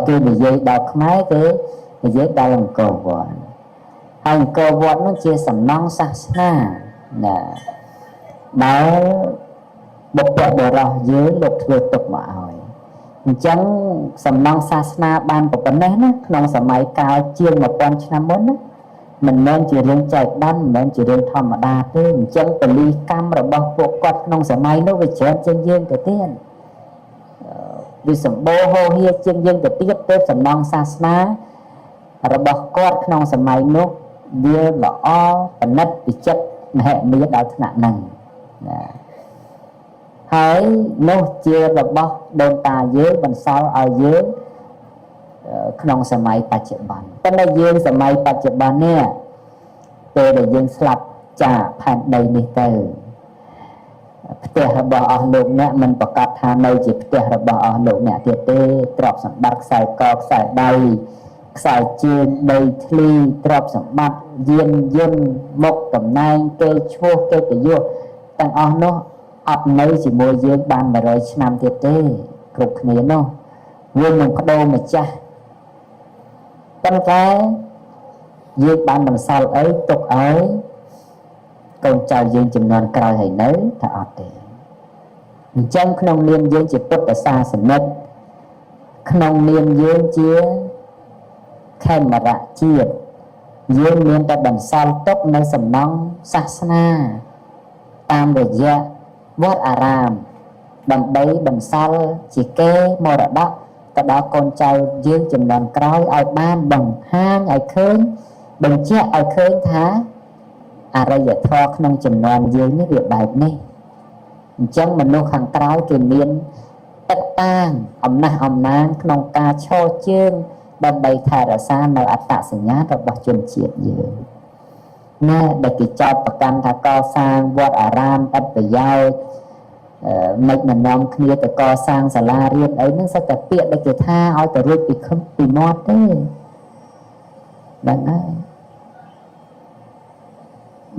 គេនិយាយដល់ខ្មែរគេនិយាយដល់អង្គរវត្តហើយអង្គរវត្តនោះជាសំណង់សាសនាណាដែលបុព្វបុរសយើងលោកធ្វើទុកមកឲ្យអញ្ចឹងសំណង់សាសនាបានប៉ុណ្ណេះណាក្នុងសម័យកាលជាង1000ឆ្នាំមុនណាមិនមែនជារឿងចែកដានមិនមែនជារឿងធម្មតាទេអញ្ចឹងពលីកម្មរបស់ពួកគាត់ក្នុងសម័យនោះវាច្រើនជាងយើងទៅទៀតវាសម្បូរហូរហៀជាងយើងទៅទៀតទើបសំណង់សាសនារបស់គាត់ក្នុងសម័យនោះវាល្អប្រណិតវិចិត្រមហិមាដល់ថ្នាក់ហ្នឹងណាហើយនោះជារបស់ដូនតាយើងបន្សល់ឲ្យយើងក្នុងសម័យបច្ចុប្បន្នប៉ុន្តែយើងសម័យបច្ចុប្បន្ននេះពេលដែលយើងស្លាប់ចាកផែនដីនេះទៅផ្ទះរបស់អស់លោកអ្នកមិនប្រកាសថានៅជាផ្ទះរបស់អស់លោកអ្នកទៀតទេទ្រព្យសម្បត្តិខ្សែកខ្សែដៃខ្សែជើងដីធ្លីទ្រព្យសម្បត្តិយានយន្តមុខតំណែងគេឈ្មោះកិត្តិយសទាំងអស់នោះអត់នៅជាមួយយើងបាន100ឆ្នាំទៀតទេគ្រប់គ្នានោះវានឹងបដូរម្ចាស់ប៉ុន្តែយើងបានបន្សល់អីទុកឲ្យកូនចៅយើងចំនួនក្រោយហើយនៅថាអត់ទេអញ្ចឹងក្នុងនាមយើងជាពុទ្ធសាសនិកក្នុងនាមយើងជាខេមរៈជាតិយើងមានតែបន្សល់ទុកនៅសំណង់សាសនាតាមរយៈវត្តអារាមដើម្បីបន្សល់ជាកេរមរតកទៅដល់កូនចៅយើងចំនួនក្រោយឲ្យបានបង្ហាញឲ្យឃើញបញ្ជាក់ឲ្យឃើញថាអរិយធម៌ក្នុងចំនួនយើងនេះវាបែបនេះអញ្ចឹងមនុស្សខាងក្រោយគេមានទឹកតាងអំណះអំណាងក្នុងការឈរជើងដើម្បីថែរក្សានៅអត្តសញ្ញាណរបស់ជនជាតិយើងណែដែលគេចោទប្រកាន់ថាកសាងវត្តអារាមឥតប្រយោជន៍មិនមិននាំគ្នាទៅកសាងសាលារៀនអីហ្នឹងសិតតែពាក្យដែលគេថាឲ្យទៅរួចពីខឹមពីមាត់ទេដឹងហើយ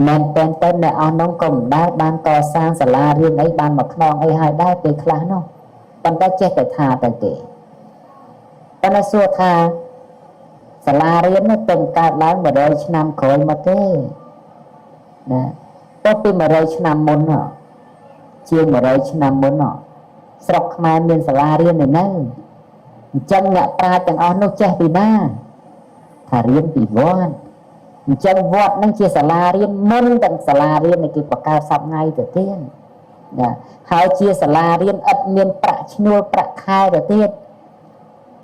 មែនតែនទៅអ្នកអស់នោះក៏មិនដែលបានកសាងសាលារៀនអីបានមកខ្នងអីហើយដែរពេលខ្លះនោះប៉ុន្តែចេះតែថាទៅទេប៉ុន្តែសួរថាសាលារៀននោះទៅកើតឡើង100ឆ្នាំក្រោយមកទេណាទៅពី100ឆ្នាំមុនជាង100ឆ្នាំមុនស្រុកខ្មែរមានសាលារៀននៅនៅអញ្ចឹងអ្នកប្រាជ្ញទាំងអស់នោះចេះពីណាថារៀនពីវត្តអញ្ចឹងវត្តនឹងជាសាលារៀនមុនទាំងសាលារៀនដែលគេបង្កើតសប្ថ្ងៃទៅទៀតណាហើយជាសាលារៀនឥតមានប្រាក់ឈ្នួលប្រាក់ខែទៅទៀត